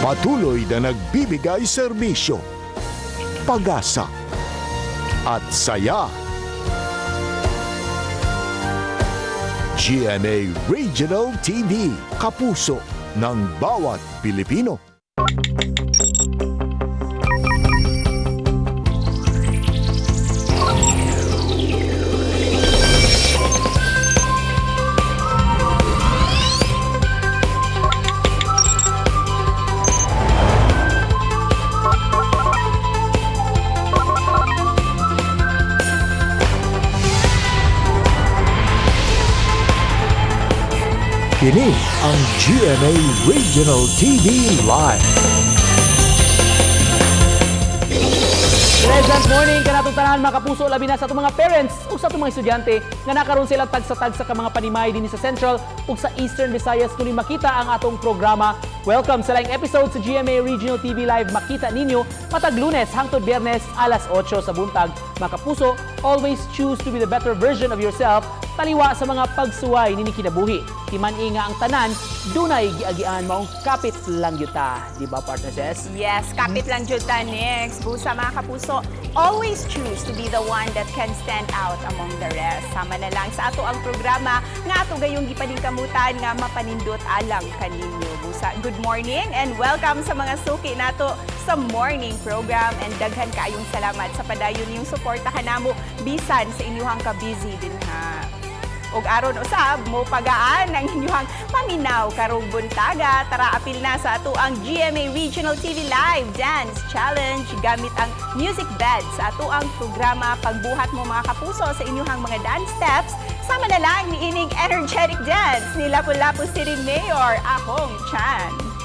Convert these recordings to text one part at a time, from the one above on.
Patuloy na nagbibigay serbisyo, pag-asa at saya. GMA Regional TV, kapuso ng bawat Pilipino. Kini ang GMA Regional TV Live. Pleasant morning kanatong tanan, mga kapuso, labi na sa atong mga parents ug sa atong mga estudyante nga nakaron sila tagsa-tagsa ka mga panimay dinhi sa Central ug sa Eastern Visayas kung makita ang atong programa. Welcome sa laing episode sa GMA Regional TV Live. Makita ninyo matag Lunes hangtod Biyernes, alas 8 sa buntag. Mga kapuso, always choose to be the better version of yourself taliwa sa mga pagsuway nini kinabuhi. Timan-i nga ang tanan dunay giagian, maong kapit lang gyud ta, di ba, partner Ses? Yes, kapit lang jud ta next. Busa, mga kapuso, always choose to be the one that can stand out among the rest. Sama na lang sa ato ang programa nga ato gayong gipaningkamutan nga mapanindot alang kaninyo. Busa, good morning and welcome sa mga suki nato sa morning program and daghan kaayong salamat sa padayon niyong suporta kanamo bisan sa inyuhang ka-busy din ha. Ug aron usab mo pagaan ang inyong paminaw karong buntaga, tara, apil na sa ato ang GMA Regional TV Live Dance Challenge gamit ang music bed sa ato ang programa. Pagbuhat mo, mga kapuso, sa inyong mga dance steps, sama na lang ni ining energetic dance ni Lapu-Lapu City Mayor Ahong Chan.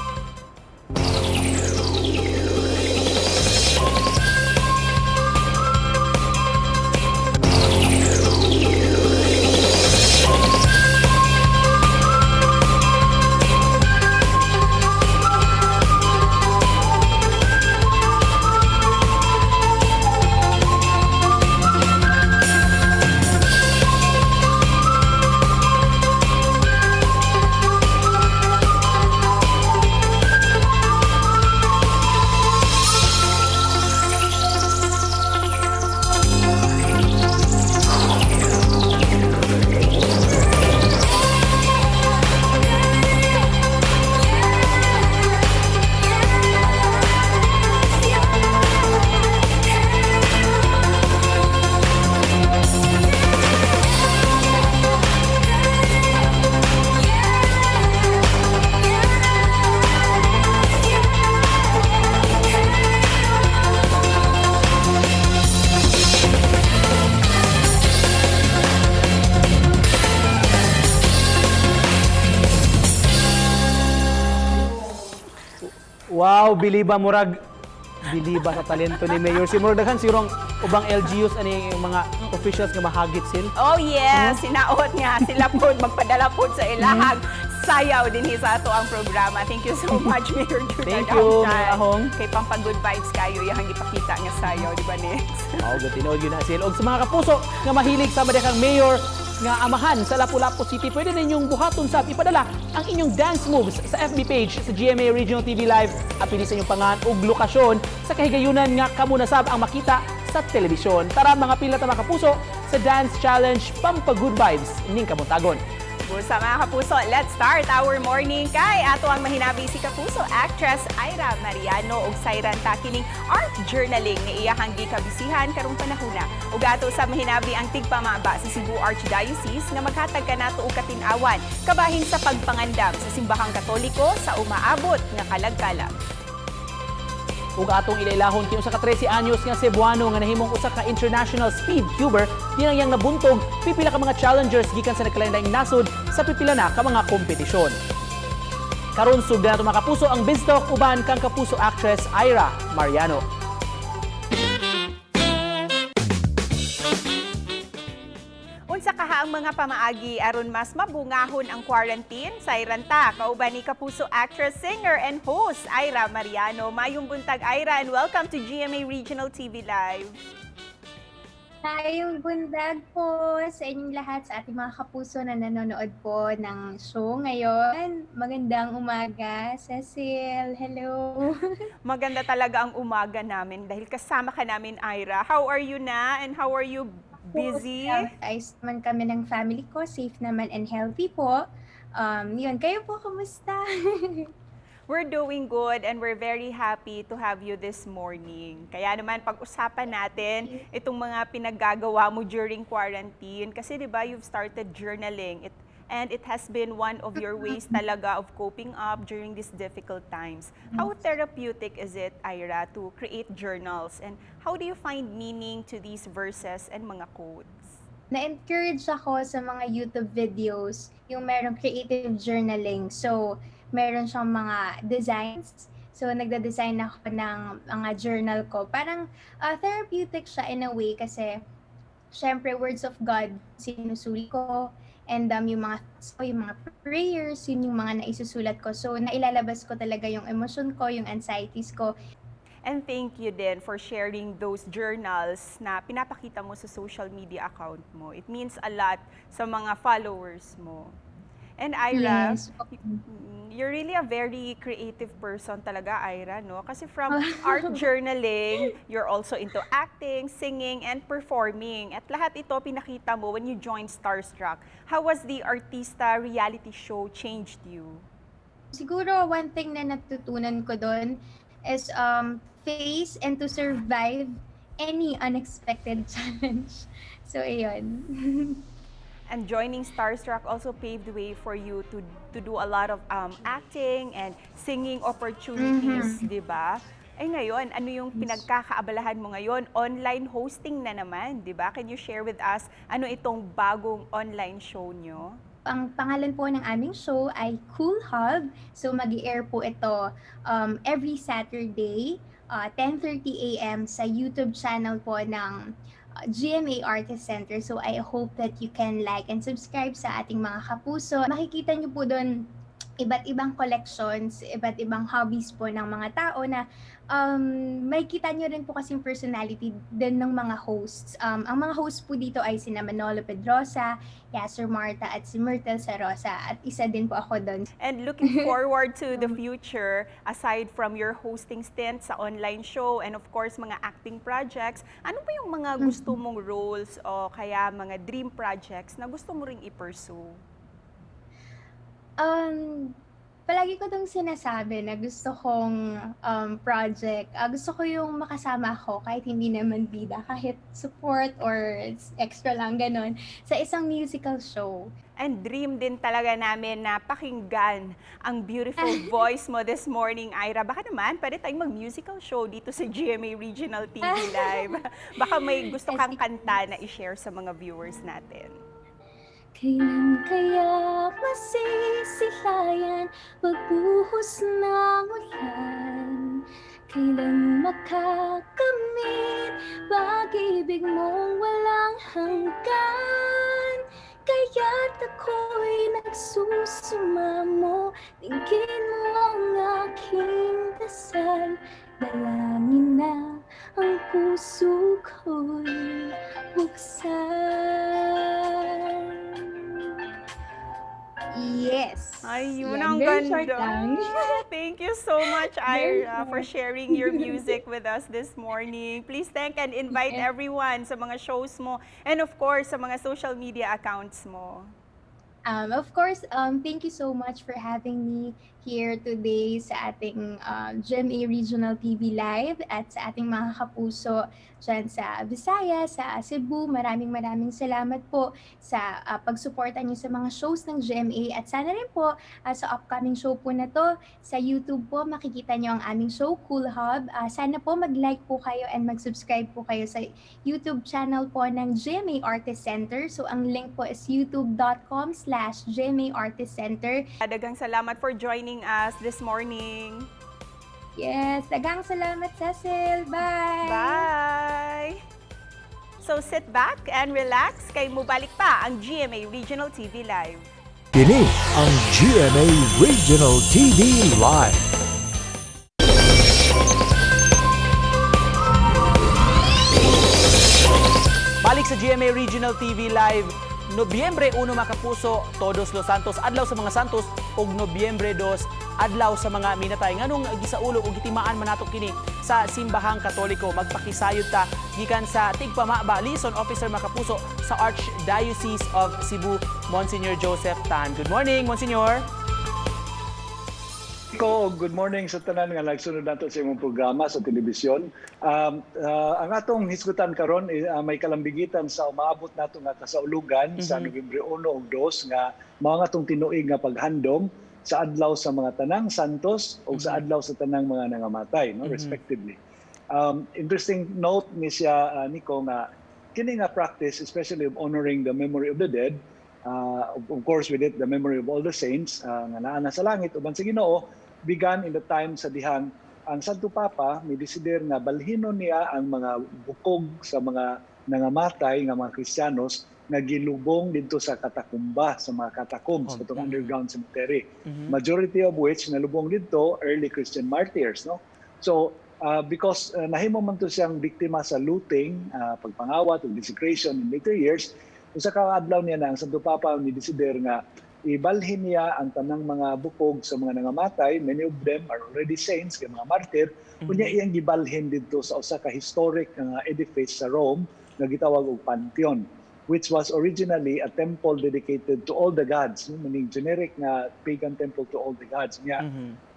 Wow, biliba, murag biliba sa talento ni Mayor. Si murag daghan siguro ang ubang LGUs ani yung mga officials nga mahagit sil. Oh yes, sinaot nga sila po magpadala po sa ilahag sayaw din sa ato ang programa. Thank you so much, Mayor Judah. Thank you, Mayor Ahong. Kay pampag good vibes kayo yang gipakita nga sayaw, di ba, Nix? Mao gyud, tinuod yun na sil. Og sa mga kapuso nga mahilig sa kang mayor nga amahan sa Lapu-Lapu City, pwede ninyong buhaton sab ipadala ang inyong dance moves sa FB page sa GMA Regional TV Live. Apili sa inyong pangan ug lokasyon sa kahigayunan nga kamo na sab ang makita sa telebisyon. Tara, mga pila ta, mga kapuso, sa Dance Challenge Pampa Good Vibes ning kabuntagon. Busa, mga kapuso, let's start our morning kay ato ang mahinabi si kapuso actress Ira Mariano ug sayran ta kining art journaling nga iyahang gikabisihan karong panahuna. Ug ato sa mahinabi ang tigpamaba sa Cebu Archdiocese nga maghatag kanato og katin-awan kabahin sa pagpangandam sa simbahang Katoliko sa umaabot nga kalagkalag. Ug atong ilailahon kini usa ka 13 anyos nga Cebuano nga nahimong usa ka international speed cuber dinang nabuntog pipila ka mga challengers gikan sa nagkalain-laing nasod sa pipila na ka mga kompetisyon. Karon sugdan nato, mga kapuso, ang Biz Talk uban kang kapuso actress Ira Mariano. Unsa kaha ang mga pamaagi aron mas mabungahon ang quarantine? Sayran ta kauban ni kapuso actress, singer and host Ira Mariano. Mayong buntag, Ira, and welcome to GMA Regional TV Live. Maayong buntag po sa inyong lahat, sa ating mga kapuso na nanonood po ng show ngayon. Magandang umaga, Cecil. Hello. Maganda talaga ang umaga namin dahil kasama ka namin, Ira. How are you na and how are you, busy? Ayos naman kami ng family ko. Safe naman and healthy po. Yun, kayo po, kumusta? We're doing good and we're very happy to have you this morning. Kaya naman pag-usapan natin itong mga pinaggagawa mo during quarantine kasi, 'di ba, you've started journaling it and it has been one of your ways talaga of coping up during these difficult times. How therapeutic is it, Ira, to create journals, and how do you find meaning to these verses and mga quotes? Na-encourage ako sa mga YouTube videos, yung merong creative journaling. So, meron siyang mga designs. So, nagda-design ako ng mga journal ko. Parang therapeutic siya in a way kasi syempre words of God sinusulat ko and yung mga thoughts ko, yung mga prayers, yun yung mga naisusulat ko. So, nailalabas ko talaga yung emotion ko, yung anxieties ko. And thank you din for sharing those journals na pinapakita mo sa social media account mo. It means a lot sa mga followers mo. And Ira, you're really a very creative person talaga, Ira, no? Kasi from art journaling, you're also into acting, singing, and performing. At lahat ito pinakita mo when you joined Starstruck. How was the Artista reality show changed you? Siguro one thing na natutunan ko doon is face and to survive any unexpected challenge. So, ayun. And joining Starstruck also paved the way for you to do a lot of acting and singing opportunities, di ba? Eh ngayon, ano yung pinagkakaabalahan mo ngayon? Online hosting na naman, di ba? Can you share with us ano itong bagong online show nyo? Ang pangalan po ng aming show ay Cool Hub. So mag air po ito every Saturday, 10:30 a.m. sa YouTube channel po ng GMA Artist Center. So I hope that you can like and subscribe sa ating mga kapuso. Makikita niyo po doon iba't ibang collections, iba't ibang hobbies po ng mga tao na makikita nyo rin po kasing personality din ng mga hosts. Ang mga hosts po dito ay sina Manolo Pedrosa, Yasser Marta at si Myrtle Sarosa, at isa din po ako doon. And looking forward to the future, aside from your hosting stint sa online show and of course mga acting projects, ano ba yung mga gusto mong roles o kaya mga dream projects na gusto mo ring i-pursue? Palagi ko 'tong sinasabi na gusto kong project, gusto ko yung makasama ako kahit hindi naman bida, kahit support or extra lang gano'n, sa isang musical show. And dream din talaga namin na pakinggan ang beautiful voice mo this morning, Ira. Baka naman, pwede tayong mag-musical show dito sa GMA Regional TV Live. Baka may gusto kang kanta na i-share sa mga viewers natin. Kailan kaya masisilayan pagbuhos ng ulan? Kailan makakamit pag-ibig mong walang hanggan? Kaya't ako'y nagsusumamo, dinggin mo ang aking dasal. Dalangin na ang puso ko'y buksan. Yes. Ayun, Yan, ang very short ganda. lang. Thank you so much, Very Ira, for short. sharing your music with us this morning. Please thank and invite everyone sa mga shows mo and of course sa mga social media accounts mo. Of course, thank you so much for having me here today sa ating GMA Regional TV Live at sa ating mga kapuso dyan sa Visayas, sa Cebu. Maraming maraming salamat po sa pagsuporta niyo sa mga shows ng GMA at sana rin po sa upcoming show po na to sa YouTube po, makikita niyo ang aming show, Cool Hub. Sana po mag-like po kayo and mag-subscribe po kayo sa YouTube channel po ng GMA Artist Center. So ang link po is youtube.com/GMA Artist Center. Daghang salamat for joining us this morning. Yes, daghang salamat, Cecil. Bye! Bye! So sit back and relax kay mubalik pa ang GMA Regional TV Live. Kini ang GMA Regional TV Live. Balik. GMA Regional TV Live. Nobyembre 1, mga kapuso, Todos Los Santos, adlaw sa mga santos, ug Nobyembre 2, adlaw sa mga minatay. Nganong gisaulo ug gitimaan man nato kini sa Simbahang Katoliko? Magpakisayod ta gikan sa Tigpamaba, Liaison Officer, mga kapuso, sa Archdiocese of Cebu, Monsignor Joseph Tan. Good morning, Monsignor. Ko, good morning sa tanan nga nagsunod nato sa imong programa sa telebisyon. Ang atong hisgutan karon may kalambigitan sa umaabot nato nga kasaulugan sa Nobyembre 1 ug 2 nga mao nga atong tinuig nga paghandom sa adlaw sa mga tanang santos ug sa adlaw sa tanang mga nangamatay, no, respectively. Interesting note ni siya, Nico, nga kini nga practice, especially of honoring the memory of the dead, of course with it the memory of all the saints nga naa na sa langit uban sa Ginoo, began in the time sa dihang ang Santo Papa mi desider nga balhinon niya ang mga bukog sa mga nangamatay nga mga Kristiyanos nga gilubong didto sa katakumba, sa mga catacombs, katong underground cemetery. Majority of which nalubong didto, early Christian martyrs, no? So because nahimo man to siyang biktima sa looting, pagpangawat ug desecration in later years, usa ka adlaw niya na ang Santo Papa ni desider nga ibalhin niya ang tanang mga bukog sa mga nangamatay, many of them are already saints, kay mga martyr, unya iyang gibalhin didto sa usa ka historic nga edifice sa Rome nga gitawag og Pantheon, which was originally a temple dedicated to all the gods, no? Meaning generic nga pagan temple to all the gods. Nya,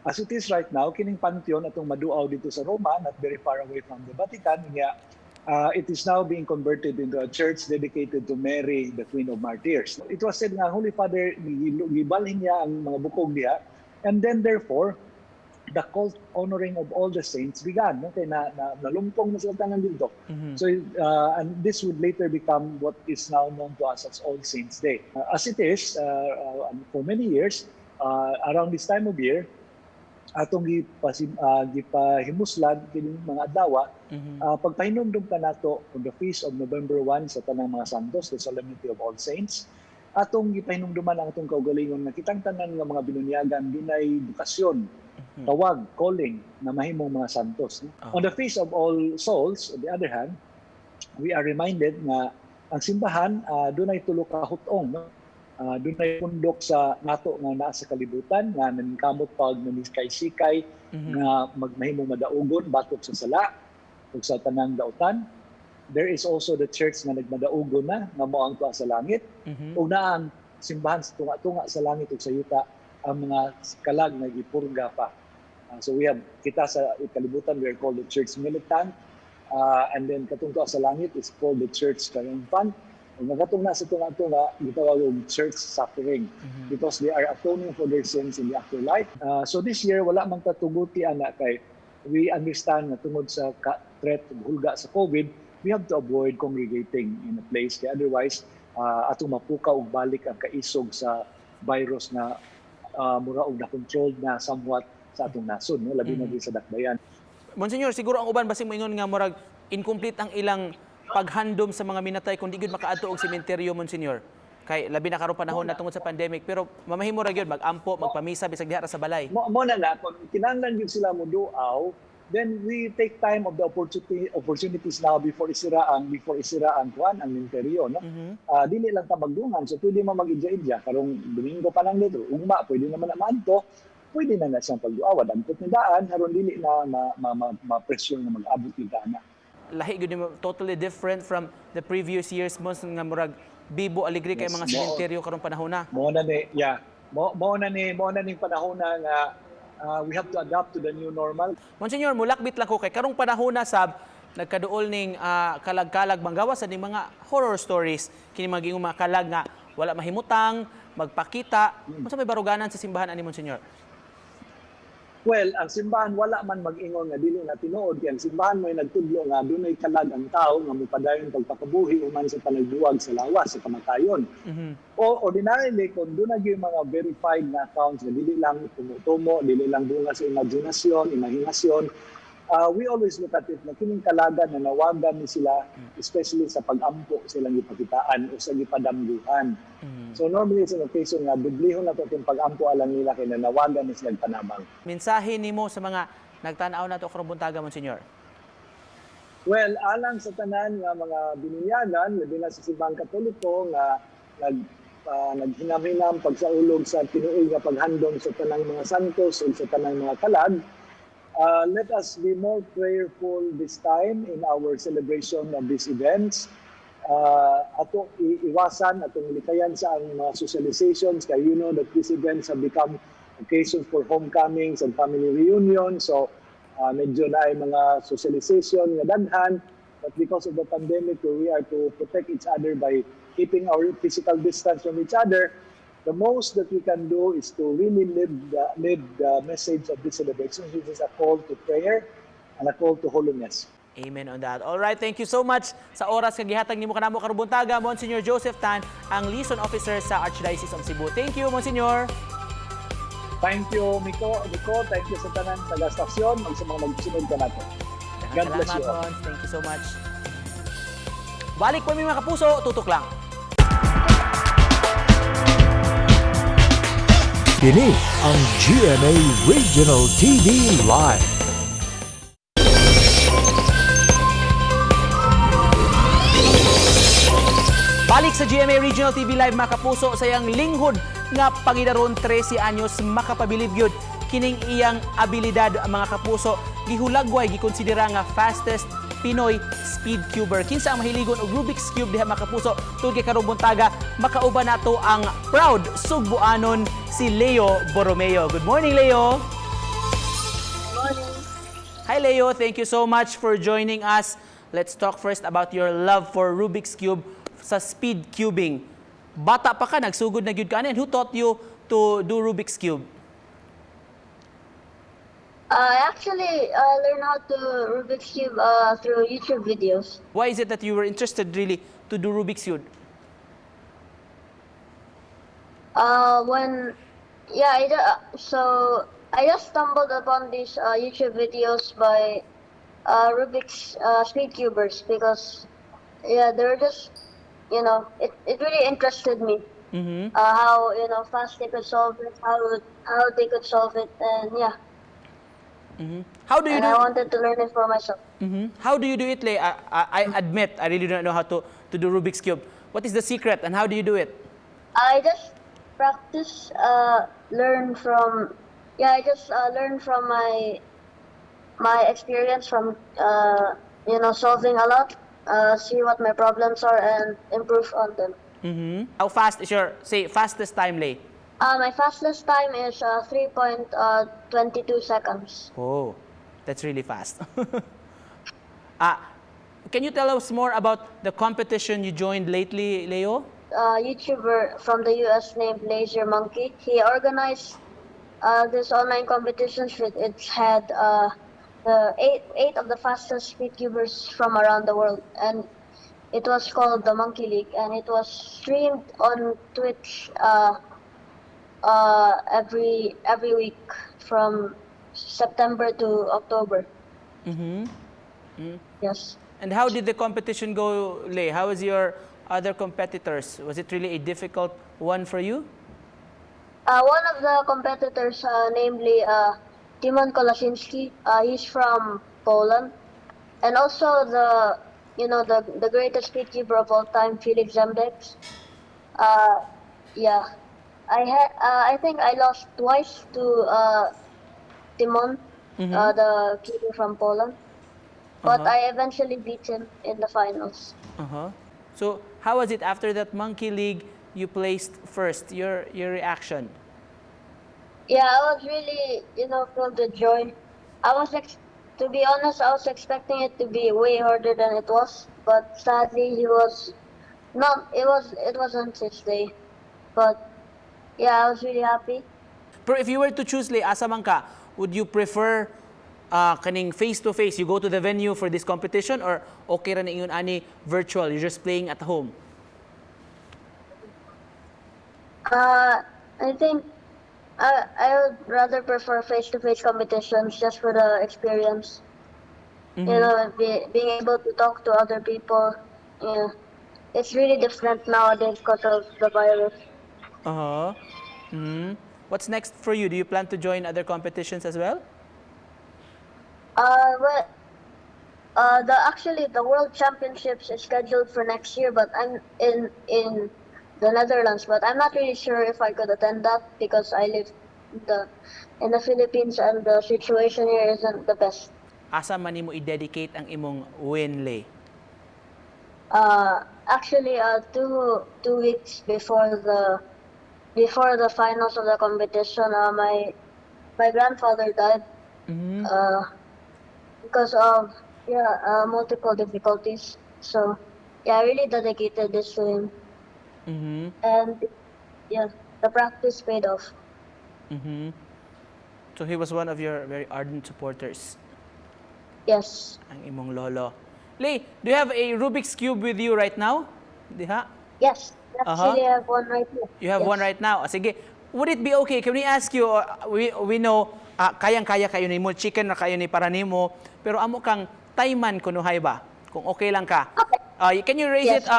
as it is right now, kining Pantheon atong maduaw dito sa Roma, not very far away from the Vatican, nya, it is now being converted into a church dedicated to Mary, the Queen of Martyrs. It was said nga ang Holy Father, gibalhin niya ang mga bukog diha, and then therefore, the cult honoring of all the saints began. No? Kay na nalumpong na sila tanan dito. So, and this would later become what is now known to us as All Saints Day. As it is, for many years, around this time of year, atong gipahimuslan kining mga adlaw, pagpahinumdum pa nato on the feast of November 1 sa tanang mga santos, the Solemnity of All Saints, atong gipahinumduman ang atong kaugalingon nga kitang tanan nga mga binunyagan dunay bokasyon, tawag, calling na mahimong mga santos, no? On the Feast of All Souls, on the other hand, we are reminded nga ang simbahan dunay tulo ka hut-ong, no? Dunay pundok sa nato nga naa sa kalibutan nga naningkamot pag nanisikay-sikay nga magmahimong madaugon batok sa sala ug sa tanang dautan. There is also the church nga nagmadaugon na nga mao ang tuwa sa langit ug naa ang simbahan sa tunga-tunga sa langit ug sa yuta, ang mga kalag nga gipurga pa. So we have kita sa kalibutan, we are called the church militant, and then katong tuwa sa langit is called the church triumphant. Ug ang katong nasa tunga-tunga gitawag og church suffering because they are atoning for their sins in the afterlife. So this year wala man tatuguti ana kay we understand nga tungod sa threat ug hulga sa COVID, we have to avoid congregating in a place kay otherwise atong mapukaw og balik ang kaisog sa virus na mura og na-controlled na somewhat sa atong nasod, no, labi na diri sa Dakbayan. Monsignor, siguro ang uban basing moingon nga murag incomplete ang ilang paghandom sa mga minatay kung di gyud makaadto og sementeryo, Monsignor. Kay labi na karon panahon na tungod sa pandemic, pero mamahimo ra gyud mag-ampo, magpamisa bisag diha ra sa balay. Mo na kung kinahanglan gyud sila mo duaw, then we take time of the opportunities now before isira ang kuan, ang minteryo, no? Dili lang ta magdungan, so pwede mo mag-idya-idya karong Domingo pa lang dito, ugma pwede naman na maadto, pwede na na siyang pagduawa, dagkot ni daan aron dili na ma-pressure nga mag-abot yung daan na. Lahi gyud ni, totally different from the previous years mo nga murag bibo alegre kay Yes, mga sementeryo karong panahon na. Mo na ni, yeah. Mo na ning panahon na nga we have to adapt to the new normal. Monsignor, mulakbit lang ko kay karong panahon na sab nagkaduol ning kalag-kalag manggawas sa ning mga horror stories kini mga mga kalag nga wala mahimutang magpakita. Unsa may baruganan sa simbahan ani, Monsignor? Well, ang simbahan wala man mag-ingon nga dili na tinuod kay ang simbahan mo'y nagtudlo nga dunay kalag ang tao nga mopadayon pagpakabuhi human sa panagbuwag sa lawas sa kamatayon. O ordinarily, kung dunay gyud mga verified na accounts nga dili lang tumo-tumo, dili lang bunga sa imahinasyon, we always look at it na kining kalagan na nawagan ni sila, especially sa pag-ampo silang gipakitaan o sa gipadamguhan. So normally it's an occasion nga dublihon na to itong pag-ampo alang nila kay nanawagan ni silang panabang. Mensahe nimo sa mga nagtan-aw nato karong buntaga, Monsignor. Well, alang sa tanan nga mga bininyagan, labi na sa Simbahang Katoliko nga naghinam-hinam pagsaulog sa tinuig nga paghandom sa tanang mga santos ug sa tanang mga kalag, let us be more prayerful this time in our celebration of these events. Ato iwasan atong likayan sa ang mga socializations kay you know that these events have become occasions for homecomings and family reunions. So medyo naay mga socialization nga daghan, but because of the pandemic, where we are to protect each other by keeping our physical distance from each other, the most that we can do is to really live the message of this celebration, which is a call to prayer and a call to holiness. Amen on that. All right, thank you so much sa oras nga gihatag nimo kanamo karong buntaga, Monsignor Joseph Tan, ang Liaison Officer sa Archdiocese of Cebu. Thank you, Monsignor. Thank you, Miko. Miko, thank you sa tanan taga-stasyon ug sa mga magsunod kanato. God bless Salamat, you all. Mons. Thank you so much. Balik pa mi, mga kapuso, tutok lang. Kini ang GMA Regional TV Live. Balik sa GMA Regional TV Live, mga kapuso, sa iyang linghod nga pangidaron 13 anyos, makapabilib gyud kining iyang abilidad, mga kapuso. Gihulagway gikonsidera nga fastest Pinoy speed cuber. Kinsa ang mahiligon og Rubik's Cube diha, mga kapuso? Tud kay karong buntaga makauban nato ang proud Sugbuanon, si Leo Borromeo. Good morning, Leo. Hi, Leo, thank you so much for joining us. Let's talk first about your love for Rubik's Cube sa speed cubing. Bata pa ka, nagsugod na gyud ka ani. And who taught you to do Rubik's Cube? I actually learned how to Rubik's Cube through YouTube videos. Why is it that you were interested really to do Rubik's Cube? When, yeah, so I just stumbled upon these YouTube videos by Rubik's Speed Cubers because, yeah, they were just, it really interested me. How fast they could solve it, how they could solve it, and yeah, How do you and do I wanted to learn it for myself. How do you do it, Leo? I admit, I really don't know how to do Rubik's Cube. What is the secret and how do you do it? I just practice, learn from, yeah, I just learn from my experience from solving a lot, see what my problems are and improve on them. How fast is your, say, fastest time, Lay? My fastest time is 3.22 seconds. Oh, that's really fast. Can you tell us more about the competition you joined lately, Leo? YouTuber from the US named Laser Monkey. He organized this online competitions with its had the eight of the fastest speedcubers from around the world, and it was called the Monkey League, and it was streamed on Twitch every week from September to October. Yes. And how did the competition go, Lay? How was your other competitors? Was it really a difficult one for you? One of the competitors, namely Timon Kolasinski, he's from Poland, and also the you know the greatest speedcuber of all time, Felix Zemdegs. Yeah, I think I lost twice to Timon, the cuber from Poland, but I eventually beat him in the finals. So, how was it after that Monkey League you placed first? Your reaction? Yeah, I was really filled with joy. To be honest, I was expecting it to be way harder than it was, but sadly, he was not. It was. It wasn't his day, but yeah, I was really happy. Pero if you were to choose, Lay, asa man ka, would you prefer kaning face-to-face, you go to the venue for this competition, or okay ra na ingon ani virtual, you're just playing at home? I think I would rather prefer face-to-face competitions just for the experience. Being able to talk to other people. Yeah, it's really different nowadays because of the virus. What's next for you? Do you plan to join other competitions as well? Well, The actually the World Championships is scheduled for next year, but I'm in the Netherlands. But I'm not really sure if I could attend that because I live in the Philippines and the situation here isn't the best. Asa man nimo i-dedicate ang imong win, Lay? Actually, 2 weeks before the finals of the competition, my grandfather died because of, yeah, multiple difficulties. So yeah, I really dedicated this to him, and yeah, the practice paid off. So he was one of your very ardent supporters, Yes. ang imong lolo. Lay, do you have a Rubik's Cube with you right now? Diha? Yes. Actually, I have one right here. You have Yes. one right now. Ah, sige. Would it be okay? Can we ask you, we know, kayang-kaya kayo nimo, chicken na kayo ni para nimo, pero amo kang tayman kunuhay ba? Kung okay lang ka. Okay. Can you raise Yes. it?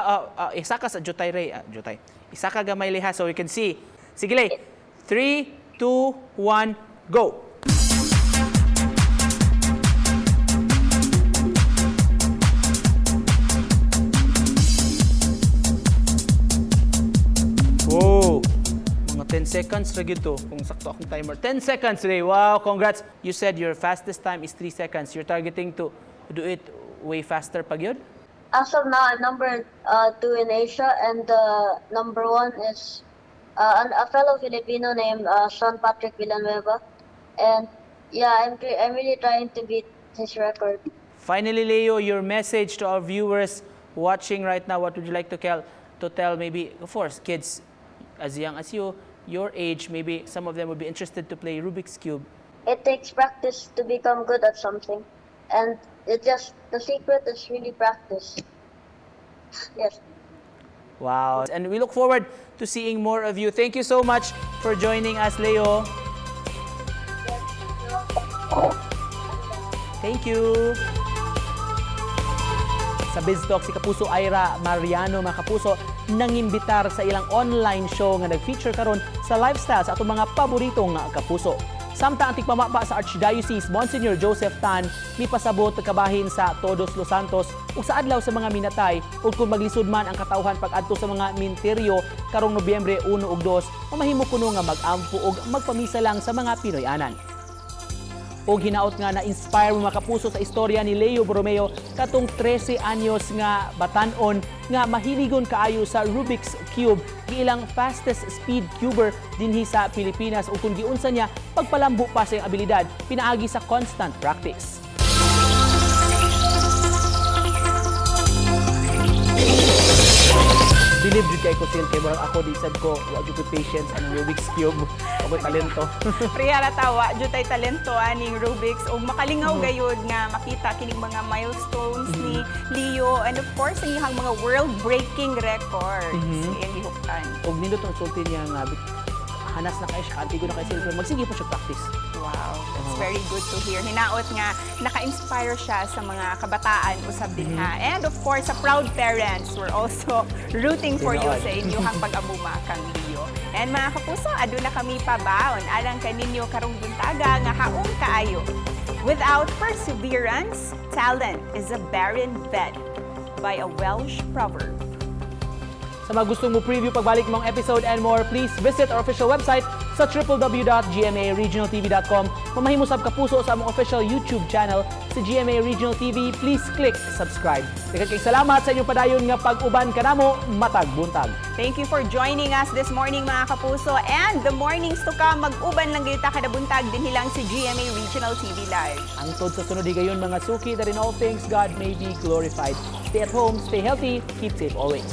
Isa ka sa jutay, Ray. Jutay. Isa ka gamay liha so we can see. Sige, Lay. 3, 2, 1, go. Whoa! Mga 10 seconds ra gyud to kung sakto akong timer. 10 seconds today. Wow, congrats. You said your fastest time is 3 seconds. You're targeting to do it way faster pa gyud? As of now, I'm number two in Asia, and number one is a fellow Filipino named Sean Patrick Villanueva. And yeah, I'm really trying to beat his record. Finally, Leo, your message to our viewers watching right now, what would you like to tell maybe, of course, kids as young as you, your age, maybe some of them would be interested to play Rubik's Cube? It takes practice to become good at something, and it just the secret is really practice. Yes. Wow. And we look forward to seeing more of you. Thank you so much for joining us, Leo. Thank you. Sa BizTalk, si Kapuso Ira Mariano, mga kapuso, nangimbitar sa ilang online show nga nag-feature karon sa lifestyle sa atong mga paboritong kapuso. Samtang ang tigpamapa sa Archdiocese, Monsignor Joseph Tan, mipasabot kabahin sa Todos Los Santos ug sa adlaw sa mga minatay ug kung maglisod man ang katawhan pag-adto sa mga minteryo karong Nobyembre 1 ug 2, mamahimo kuno nga mag-ampo ug magpamisa lang sa mga Pinoy-anan. Og hinaot nga na-inspire mo, mga kapuso, sa istorya ni Leo Borromeo, katong 13 anyos nga batanon nga mahiligon kaayo sa Rubik's Cube, giilang fastest speed cuber dinhi sa Pilipinas, ug kung giunsa niya pagpalambo pa sa iyang abilidad pinaagi sa constant practice. Believe jud kay ko sil kay murag ako di sad ko, wa jud ko patience anang Rubik's Cube. Ako talento. Priya ra tawa, jud tay talento aning Rubik's ug makalingaw gayud nga makita kining mga milestones ni Leo and, of course, ang iyang mga world-breaking records iyang gihuptan. Og nindot ang sulti niya nga hanas na kayo siya, kaantigo na kayo sila, pero magsige pa siya practice. Wow, that's very good to hear. Hinaot nga naka-inspire siya sa mga kabataan usab din ha. And of course, sa proud parents, we're also rooting for you Tinuod. Sa inyong pag-amuma kang Leo. And mga kapuso, aduna kami pabaon alang kaninyo karong buntaga nga haong kaayo. "Without perseverance, talent is a barren bed," by a Welsh proverb. Sa mga gustong mo preview pagbalik mong episode and more, please visit our official website sa www.gmaregionaltv.com. Mamahimo sab, kapuso, sa among official YouTube channel sa GMA Regional TV. Please click subscribe. Daghang kay salamat sa inyong padayon nga pag-uban kanamo matag buntag. Thank you for joining us this morning, mga kapuso, and the mornings to come, mag-uban lang gyud ta kada buntag dinhi lang sa GMA Regional TV Live. Hangtod sa sunod higayon, mga suki, that in all things God may be glorified. Stay at home, stay healthy, keep safe always.